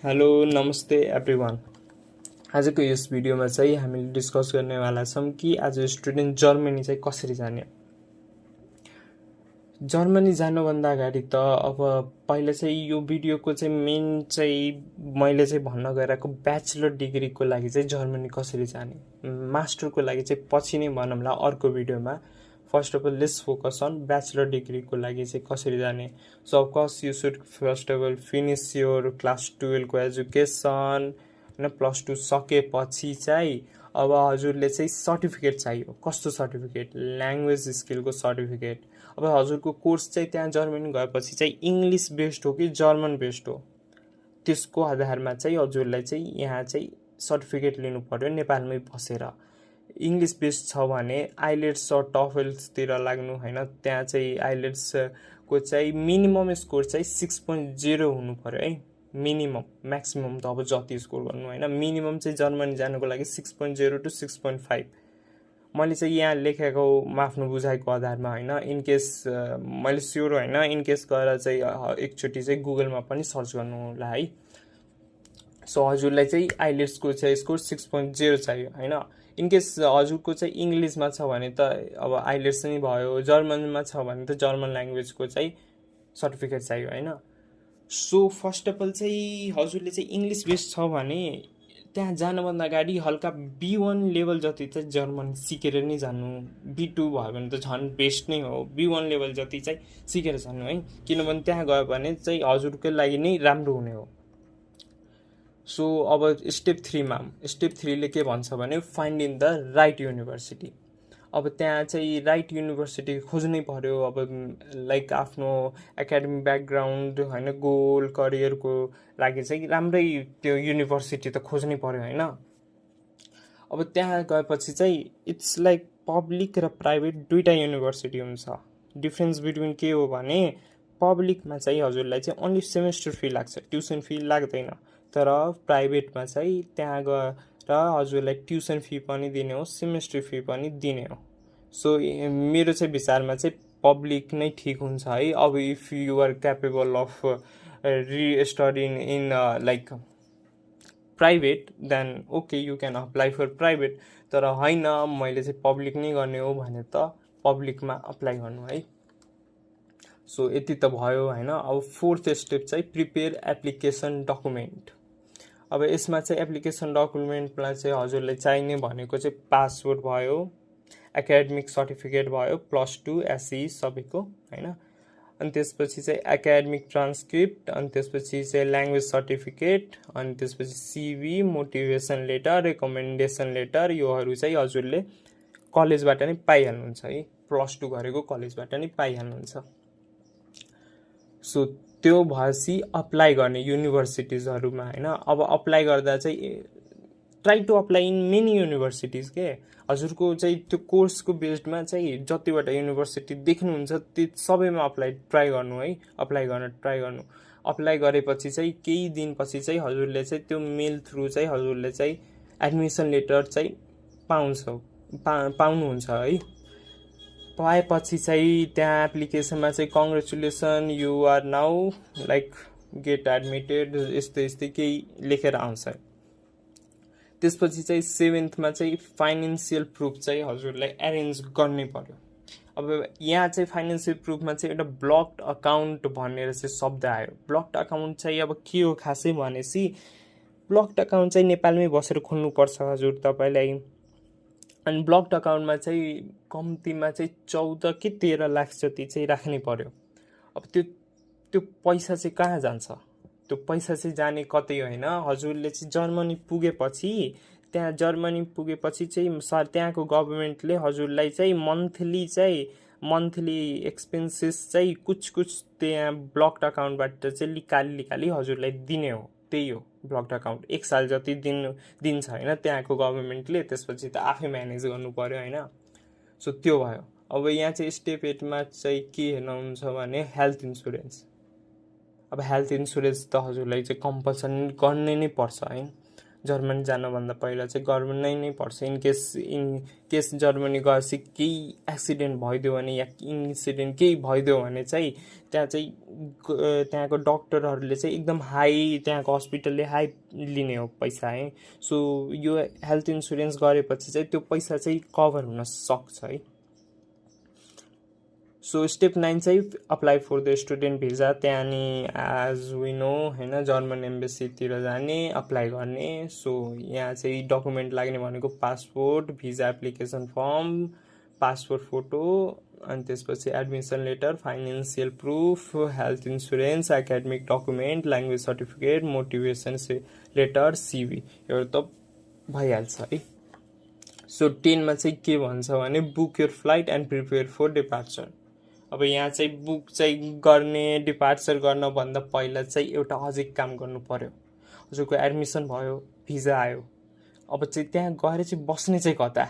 Hello नमस्ते everyone. आजको यस भिडियोमा चाहिँ हामीले डिस्कस गर्नेवाला छौँ कि आज स्टुडेन्ट जर्मनी चाहिँ कसरी जाने। जर्मनी जानुभन्दा अगाडि त अब पहिला चाहिँ यो भिडियोको चाहिँ मेन चाहिँ मैले चाहिँ भन्न गइरहेको ब्याचलर डिग्रीको लागि चाहिँ जर्मनी कसरी जाने, मास्टरको लागि चाहिँ पछि नै भनौँला अर्को भिडियोमा। First of all let's focus on bachelor डिग्रीको लागि चाहिँ कसरी जाने। So of course you should first of all finish your class 12 को एजुकेसन होइन। प्लस 2 सकेपछि चाहिँ अब हजुरले चाहिँ सर्टिफिकेट चाहियो। कस्तो सर्टिफिकेट? Language स्किलको certificate. अब हजुरको कोर्स चाहिँ त्यहाँ जर्मनी गएपछि चाहिँ इङ्ग्लिस बेस्ड हो कि जर्मन बेस्ड हो, त्यसको आधारमा चाहिँ हजुरलाई चाहिँ यहाँ चाहिँ सर्टिफिकेट लिनु पर्यो नेपालमै बसेर। इङ्ग्लिस बेस्ड छ भने आइलेट्स र टफेल्सतिर लाग्नु होइन। त्यहाँ चाहिँ आइलेट्सको चाहिँ मिनिमम स्कोर चाहिँ 6.0 हुनु पर्यो है। मिनिमम, म्याक्सिमम त अब जति स्कोर गर्नु होइन। मिनिमम चाहिँ जर्मनी जानुको लागि 6.0 to 6.5। मैले चाहिँ यहाँ लेखेको आफ्नो बुझाइको आधारमा होइन। इनकेस मैले स्योर होइन, इनकेस गएर चाहिँ एकचोटि चाहिँ गुगलमा पनि सर्च गर्नु होला है। सो हजुरलाई चाहिँ आइलेट्सको चाहिँ स्कोर 6.0 चाहियो होइन। इनकेस हजुरको चाहिँ इङ्ग्लिसमा छ भने त अब आइलेट्स नै भयो, जर्मनमा छ भने त जर्मन ल्याङ्ग्वेजको चाहिँ सर्टिफिकेट चाहियो होइन। सो फर्स्ट अफ अल चाहिँ हजुरले चाहिँ इङ्ग्लिस बेस्ड छ भने त्यहाँ जानुभन्दा अगाडि हल्का B1 लेभल जति चाहिँ जर्मन सिकेर नै जानु। B2 भयो भने त झन् बेस्ट नै हो। B1 लेभल जति चाहिँ सिकेर जानु है, किनभने त्यहाँ गयो भने चाहिँ हजुरकै लागि नै राम्रो हुने हो। सो अब स्टेप 3ले के भन्छ भने find in the right university. अब त्यहाँ चाहिँ राइट युनिभर्सिटी खोज्नै पर्यो। अब लाइक आफ्नो एकाडेमिक ब्याकग्राउन्ड होइन, गोल करियरको लागि चाहिँ राम्रै त्यो युनिभर्सिटी त खोज्नै पर्यो होइन। अब त्यहाँ गएपछि चाहिँ इट्स लाइक पब्लिक र प्राइभेट दुईवटा युनिभर्सिटी हुन्छ। डिफ्रेन्स बिट्विन के हो भने पब्लिकमा चाहिँ हजुरलाई चाहिँ ओन्ली सेमेस्टर फी लाग्छ, ट्युसन फी लाग्दैन। तर प्राइभेटमा चाहिँ त्यहाँ गएर हजुरलाई ट्युसन फी पनि दिने हो, सेमेस्टर फी पनि दिने हो। सो मेरो चाहिँ विचारमा चाहिँ पब्लिक नै ठिक हुन्छ है। अब if you are capable of studying in like private then okay you can apply for private. तर होइन मैले चाहिँ पब्लिक नै गर्ने हो भने त पब्लिकमा अप्लाई गर्नु है। सो यति त भयो होइन। अब फोर्थ स्टेप चाहिँ प्रिपेयर एप्लिकेसन डकुमेन्ट। अब यसमा चाहिँ एप्लिकेसन डकुमेन्टमा चाहिँ हजुरले चाहिने भनेको चाहिँ पासपोर्ट भयो, एकाडेमिक सर्टिफिकेट भयो, +2 SE सबैको होइन। अनि त्यसपछि चाहिँ एकाडेमिक ट्रान्सक्रिप्ट, अनि त्यसपछि चाहिँ ल्याङ्ग्वेज सर्टिफिकेट, अनि त्यसपछि CV, motivation letter, recommendation letter, योहरू चाहिँ हजुरले कलेजबाट नै पाइहाल्नुहुन्छ है। +2 गरेको कलेजबाट नै पाइहाल्नुहुन्छ। सो त्यो भएपछि अप्लाई गर्ने युनिभर्सिटिजहरूमा होइन। अब अप्लाई गर्दा चाहिँ try to apply in many universities के। हजुरको चाहिँ त्यो कोर्सको बेस्डमा चाहिँ जतिवटा युनिभर्सिटी देख्नुहुन्छ त्यो सबैमा ट्राई गर्नु है। अप्लाई गर्न ट्राई गर्नु। अप्लाई गरेपछि चाहिँ केही दिनपछि चाहिँ हजुरले चाहिँ त्यो मेल थ्रु चाहिँ हजुरले चाहिँ एडमिसन लेटर चाहिँ पाउनुहुन्छ है। पाएपछि चाहिँ त्यहाँ एप्लिकेसनमा चाहिँ congratulation you are now like get admitted यस्तै यस्तै केही लेखेर आउँछ। त्यसपछि चाहिँ 7th चाहिँ फाइनेन्सियल प्रुफ चाहिँ हजुरलाई एरेन्ज गर्नै पर्यो। अब यहाँ चाहिँ फाइनेन्सियल प्रुफमा चाहिँ एउटा ब्लक्ड अकाउन्ट भनेर चाहिँ शब्द आयो। ब्लक्ड अकाउन्ट चाहिँ अब के हो खासै भनेपछि ब्लक्ड अकाउन्ट चाहिँ नेपालमै बसेर खोल्नुपर्छ हजुर तपाईँलाई। अनि ब्लक्ड अकाउन्टमा चाहिँ कम्तीमा चाहिँ 14 कि 13 लाख जति चाहिँ राख्नै पर्यो। अब त्यो पैसा चाहिँ कहाँ जान्छ? त्यो पैसा चाहिँ जाने कतै होइन। हजुरले चाहिँ जर्मनी पुगेपछि चाहिँ त्यहाँको गभर्मेन्टले हजुरलाई चाहिँ मन्थली एक्सपेन्सेस चाहिँ कुछ त्यहाँ ब्लक्ड अकाउन्टबाट चाहिँ निकाली हजुरलाई दिने हो। त्यही हो ब्लक्ड अकाउन्ट। 1 साल जति दिन्छ होइन त्यहाँको गभर्मेन्टले। त्यसपछि त आफै म्यानेज गर्नु पर्यो होइन। सो त्यो भयो। अब यहाँ चाहिँ स्टेप 8मा चाहिँ के हेर्नुहुन्छ भने हेल्थ इन्सुरेन्स। अब हेल्थ इन्सुरेन्स त हजुरलाई चाहिँ कम्पलसरी गर्नै नै पर्छ है। जर्मनी जानुभन्दा पहिला चाहिँ गर्नु नै पर्छ। इन केस जर्मनी गएपछि केही एक्सिडेन्ट भइदियो भने या इन्सिडेन्ट केही भइदियो भने चाहिँ त्यहाँ चाहिँ त्यहाँको डक्टरहरूले चाहिँ एकदम हाई, त्यहाँको हस्पिटलले हाई लिने हो पैसा है। सो यो हेल्थ इन्सुरेन्स गरेपछि चाहिँ त्यो पैसा चाहिँ कभर हुन सक्छ है। सो स्टेप 9 चाहिँ apply for the student visa. त्यहाँ नि एज वी नो होइन जर्मन एम्बेसीतिर जाने अप्लाई गर्ने। सो यहाँ चाहिँ डकुमेन्ट लाग्ने भनेको passport, visa application form, passport photo, अनि त्यसपछि admission letter, financial proof, health insurance, academic document, language certificate, motivation letter, CV, यो त भइहाल्छ है। सो 10मा चाहिँ के भन्छ भने book your flight and prepare for departure. अब यहाँ चाहिँ बुक चाहिँ गर्ने, डिपार्चर गर्नभन्दा पहिला चाहिँ एउटा अझै काम गर्नु पर्यो। हजुरको एडमिसन भयो, भिजा आयो, अब चाहिँ त्यहाँ गएर चाहिँ बस्ने चाहिँ कता,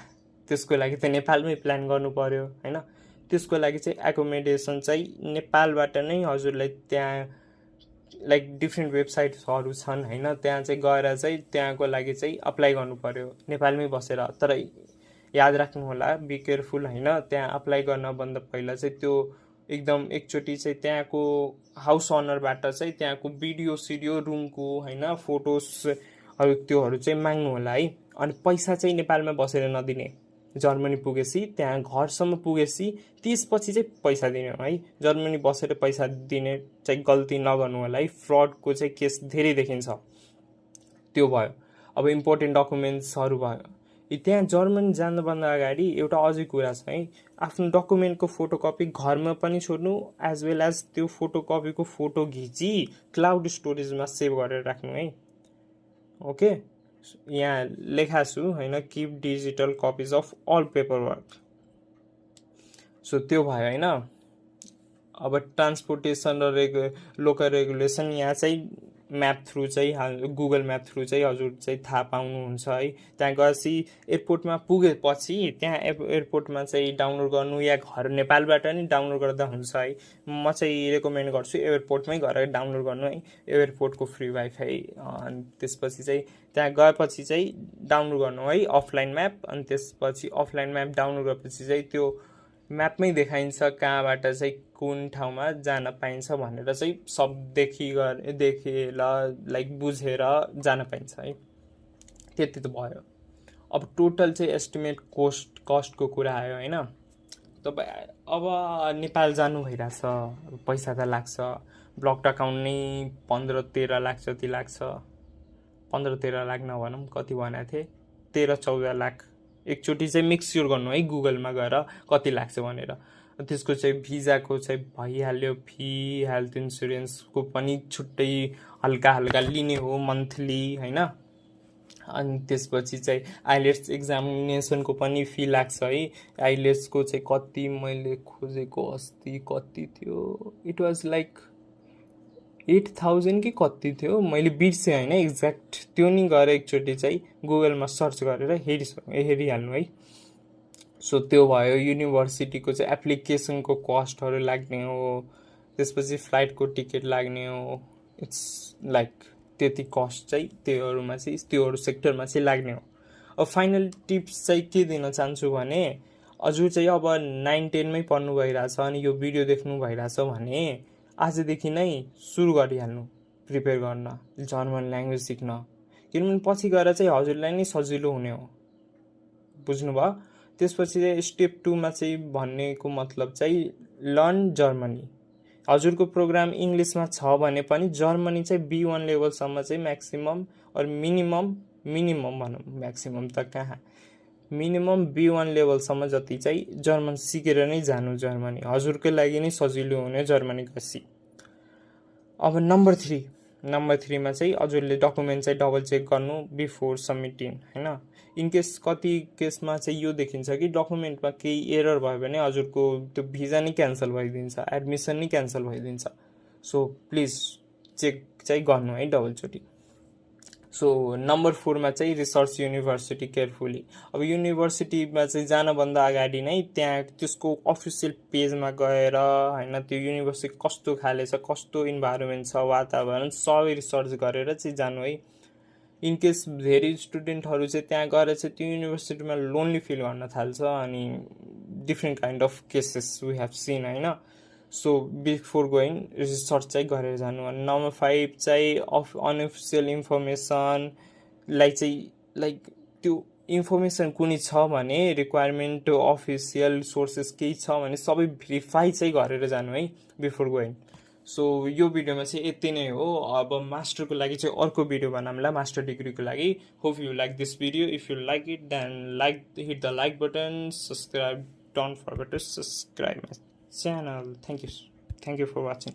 त्यसको लागि चाहिँ नेपालमै प्लान गर्नु पर्यो होइन। त्यसको लागि चाहिँ एकोमोडेसन चाहिँ नेपालबाट नै हजुरलाई त्यहाँ लाइक डिफ्रेन्ट वेबसाइट्सहरू छन् होइन, त्यहाँ चाहिँ गएर चाहिँ त्यहाँको लागि चाहिँ अप्लाई गर्नु पर्यो नेपालमै बसेर। तर याद राख्नु होला, बी केयरफुल होइन, त्यहाँ अप्लाई गर्नभन्दा पहिला चाहिँ त्यो एकदम एकचोटि चाहिँ त्यहाँको हाउस ओनरबाट चाहिँ त्यहाँको भिडियो सिडियो रुमको होइन फोटोजहरू त्योहरू चाहिँ माग्नु होला है। अनि पैसा चाहिँ नेपालमा बसेर नदिने, जर्मनी पुगेपछि त्यहाँ घरसम्म पुगेपछि त्यसपछि चाहिँ पैसा दिने है। जर्मनी बसेर पैसा दिने चाहिँ गल्ती नगर्नु होला है, फ्रडको चाहिँ केस धेरै देखिन्छ। त्यो भयो। अब इम्पोर्टेन्ट डकुमेन्ट्सहरू भयो। त्यहाँ जर्मनी जानुभन्दा अगाडि एउटा अझै कुरा छ है, आफ्नो डकुमेन्टको फोटोकपी घरमा पनि छोड्नु, एज वेल एज त्यो फोटोकपीको फोटो घिची क्लाउड स्टोरेजमा सेभ गरेर राख्नु है। ओके, यहाँ लेखा छु होइन, keep digital copies of all paperwork. So त्यो भयो होइन। अब ट्रान्सपोर्टेसन र लोकल रेगुलेसन, यहाँ चाहिँ म्याप थ्रु चाहिँ गुगल म्याप थ्रु चाहिँ हजुर चाहिँ थाहा पाउनुहुन्छ है। त्यहाँ गएपछि एयरपोर्टमा पुगेपछि त्यहाँ एयरपोर्टमा चाहिँ डाउनलोड गर्नु, या घर नेपालबाट नि डाउनलोड गर्दा हुन्छ है। म चाहिँ रेकमेन्ड गर्छु एयरपोर्टमै गएर डाउनलोड गर्नु है, एयरपोर्टको फ्री वाइफाई। अनि त्यसपछि चाहिँ त्यहाँ गएपछि चाहिँ डाउनलोड गर्नु है अफलाइन म्याप। अनि त्यसपछि अफलाइन म्याप डाउनलोड गरेपछि चाहिँ त्यो म्यापमै देखाइन्छ कहाँबाट चाहिँ कुन ठाउँमा जान पाइन्छ भनेर चाहिँ सब देखेर लाइक बुझेर जान पाइन्छ है। त्यति त भयो। अब टोटल चाहिँ एस्टिमेट कस्टको कुरा आयो होइन। तपाईँ अब नेपाल जानु भइरहेछ, पैसा त लाग्छ, ब्लक अकाउन्ट नै 15-13 लाख जति लाग्छ। 15-13 लाख नभनौँ, कति भनेको थिएँ, 13-14 लाख। एकचोटि चाहिँ मिक्स्योर गर्नु है गुगलमा गएर कति लाग्छ भनेर। त्यसको चाहिँ भिजाको चाहिँ भइहाल्यो फी, हेल्थ इन्सुरेन्सको पनि छुट्टै हल्का हल्का लिने हो मन्थली होइन। अनि त्यसपछि चाहिँ आइलेट्स एक्जामिनेसनको पनि फी लाग्छ है। आइलेट्सको चाहिँ कति मैले खोजेको अस्ति कति थियो, इट वाज लाइक 8,000 कि कति थियो, मैले बिर्सेँ होइन एक्ज्याक्ट। त्यो नि गएर एकचोटि चाहिँ गुगलमा सर्च गरेर हेरिहाल्नु है। सो त्यो भयो। युनिभर्सिटीको चाहिँ एप्लिकेसनको कस्टहरू लाग्ने हो, त्यसपछि फ्लाइटको टिकट लाग्ने हो। इट्स लाइक त्यति कस्ट चाहिँ त्योहरू सेक्टरमा चाहिँ लाग्ने हो। अब फाइनल टिप्स चाहिँ के दिन चाहन्छु भने, हजुर चाहिँ अब 9-10मै पढ्नु भइरहेछ अनि यो भिडियो देख्नु भइरहेछ भने आजदेखि नै सुरु गरिहाल्नु प्रिपेयर गर्न जर्मन ल्याङ्ग्वेज सिक्न। किनभने पछि गएर चाहिँ हजुरलाई नै सजिलो हुने हो, बुझ्नुभयो। त्यसपछि चाहिँ स्टेप 2मा चाहिँ भन्नेको मतलब चाहिँ लर्न जर्मनी। हजुरको प्रोग्राम इङ्ग्लिसमा छ भने पनि जर्मनी चाहिँ B1 लेभलसम्म चाहिँ म्याक्सिमम और मिनिमम भनौँ, म्याक्सिमम त कहाँ, मिनिमम B1 लेभलसम्म जति चाहिँ जर्मन सिकेर नै जानु जर्मनी, हजुरकै लागि नै सजिलो हुने जर्मनी गएपछि। अब नम्बर 3मा चाहिँ हजुरले डकुमेन्ट चाहिँ डबल चेक गर्नु बिफोर सबमिटिङ होइन। इनकेस कति केसमा चाहिँ यो देखिन्छ कि डकुमेन्टमा केही एरर भयो भने हजुरको त्यो भिजा नै क्यान्सल भइदिन्छ, एडमिसन नै क्यान्सल भइदिन्छ। सो प्लिज चेक चाहिँ गर्नु है डबलचोटि। सो नम्बर 4मा चाहिँ रिसर्च युनिभर्सिटी केयरफुली। अब युनिभर्सिटीमा चाहिँ जानभन्दा अगाडि नै त्यहाँ त्यसको अफिसियल पेजमा गएर होइन त्यो युनिभर्सिटी कस्तो खाले छ, कस्तो इन्भाइरोमेन्ट छ, वातावरण सबै रिसर्च गरेर चाहिँ जानु है। इनकेस धेरै स्टुडेन्टहरू चाहिँ त्यहाँ गएर चाहिँ त्यो युनिभर्सिटीमा लोन्ली फिल गर्न थाल्छ अनि different kind of cases we have seen होइन. सो बिफोर गोइङ रिसर्च चाहिँ गरेर जानु. अनि नम्बर 5 चाहिँ अनअफिसियल इन्फर्मेसनलाई चाहिँ लाइक त्यो इन्फर्मेसन कुनै छ भने रिक्वायरमेन्ट अफिसियल सोर्सेस केही छ भने सबै भेरिफाई चाहिँ गरेर जानु है बिफोर गोइङ. सो यो भिडियोमा चाहिँ यति नै हो. अब मास्टरको लागि चाहिँ अर्को भिडियो बनाउँला मास्टर डिग्रीको लागि. Hope you like this video. If you like it then hit the like button. Subscribe, don't forget to subscribe my channel. Thank you for watching.